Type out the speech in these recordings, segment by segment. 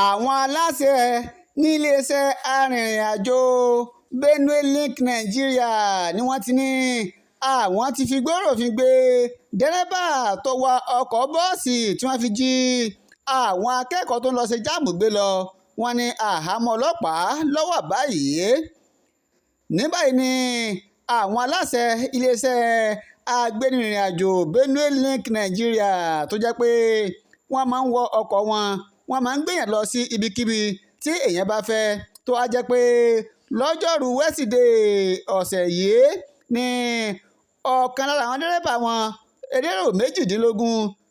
Àwọn aláṣẹ níléeṣẹ́ arìnrìn-àjò Benue Link Nigeria ni wọ́n ti ní àwọn ti fi gbéròfin gbé dẹ́rẹ́bà tó wa ọkọ̀ bọ́ọ̀sì tí wọ́n fi jí àwọn akẹ́kọ̀ọ́ tó ń lọ ṣe JAMB gbé lọ. Wọ́n ní àhámọ́ ọlọ́pàá ló wà báyìí. Ní báyìí ni àwọn aláṣẹ iléeṣẹ́ agbénirìnàjò Benue Link Nigeria, tó jẹ́ pé wọ́n máa ń wọ ọkọ̀ wọn, wọ́n máa ń gbéyàn lọ sí ibikíbi tí èèyàn bá fẹ́, tó wá jẹ́ pé lọ́jọ́rùú wẹ́sídẹ̀ẹ́ ọ̀sẹ̀ yìí ní ọ̀kan lára àwọn dẹ́rẹ́bà wọn, elérò 18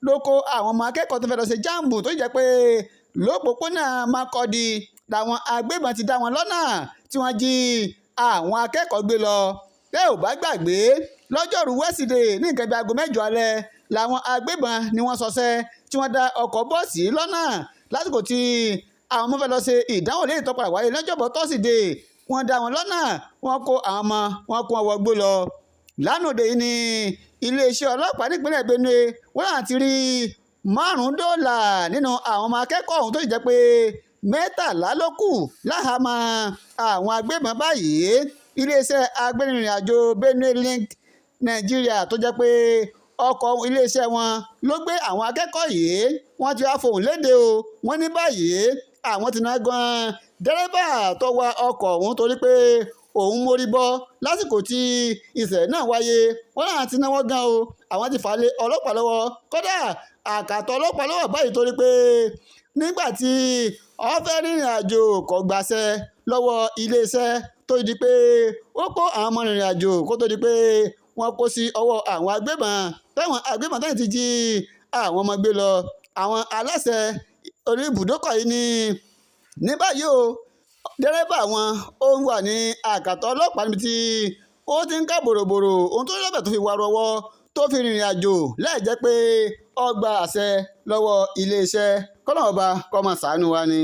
ló kó àwọn ọmọ akẹ́kọ̀ọ́ tó fẹ́ lọ ṣe JAMB, tó jẹ́ pé lópòpónà Makurdi làwọn agbébọn ti dá wọn lọ́nà tí wọ́n jí àwọn akẹ́kọ̀ọ́ gbé lọ. Tẹ́ ò bá gbàgbé, lọ́jọ́rùú wẹ́sídẹ̀ẹ́ ní nǹkan bíi aago 8 alẹ́ làwọn agbébọn ni wọ́n ṣọṣẹ́ tí wọ́n dá ọkọ̀ bọ́ọ̀sì lọ́nà lásìkò tí àwọn ọmọ fẹ́ lọ ṣe ìdánwò léyìí tó padà wáyé lọ́jọ́bọ̀ tọ́sídẹ̀ẹ́. Wọ́n dá wọn lọ́nà, wọ́n kó àwọn ọmọ wọn, kó wọn wọgbó lọ. Lánàá òde yìí ní iléeṣẹ́ ọlọ́pàá nípínlẹ̀ Benue, wọ́n náà ti rí márùn-ún dóòlà nínú àwọn ọmọ akẹ́kọ̀ọ́ ọ̀hún, tó sì jẹ́ pé 13 ló kù láhàámọ́ àwọn agbébọn báyìí. Iléeṣẹ́ agbénirìnàjò Benue Link Nigeria, tó jẹ́ pé ọkọ̀ iléeṣẹ́ wọn ló gbé àwọn akẹ́kọ̀ọ́ yìí, wọ́n ti wá fohùn lédè o. Wọ́n ní báyìí àwọn ti ná gan dẹ́rẹ́bà tó wa ọkọ̀ ọ̀hún, torí pé òun mórí bọ́ lásìkò tí ìṣẹ̀lẹ̀ náà wáyé. Wọ́n náà ti náwó gan o, àwọn ti fà á lé ọlọ́pàá lọ́wọ́. Kódà, àkàtọ̀ ọlọ́pàá lọ́wọ́ báyìí, torí pé nígbà tí ó fẹ́ rìnrìn àjò, kò gbàṣẹ lọ́wọ́ iléeṣẹ́, tó di pé ó kó àwọn ọmọ rìnrìn àjò, kó tó di pé wọ́n kó sí ọwọ́ àwọn agbébọn, táwọn agbébọn táwọn ti jí àwọn ọmọ gbé lọ. Àwọn aláṣẹ orí ibùdókọ̀ yìí ní ní báyìí o, dẹ́rẹ́bà wọn ó wà ní àkàtọ̀ ọlọ́pàá níbi tí ó ti ń ká bòròbòrò ohun tó lọ́bẹ̀ tó fi wá rọwọ́ tó fi rìnrìn àjò láì jẹ́ pé ó gba àṣẹ lọ́wọ́ iléeṣẹ́. Kọ́lọ́run Ọba kó máa ṣàánú wa ni.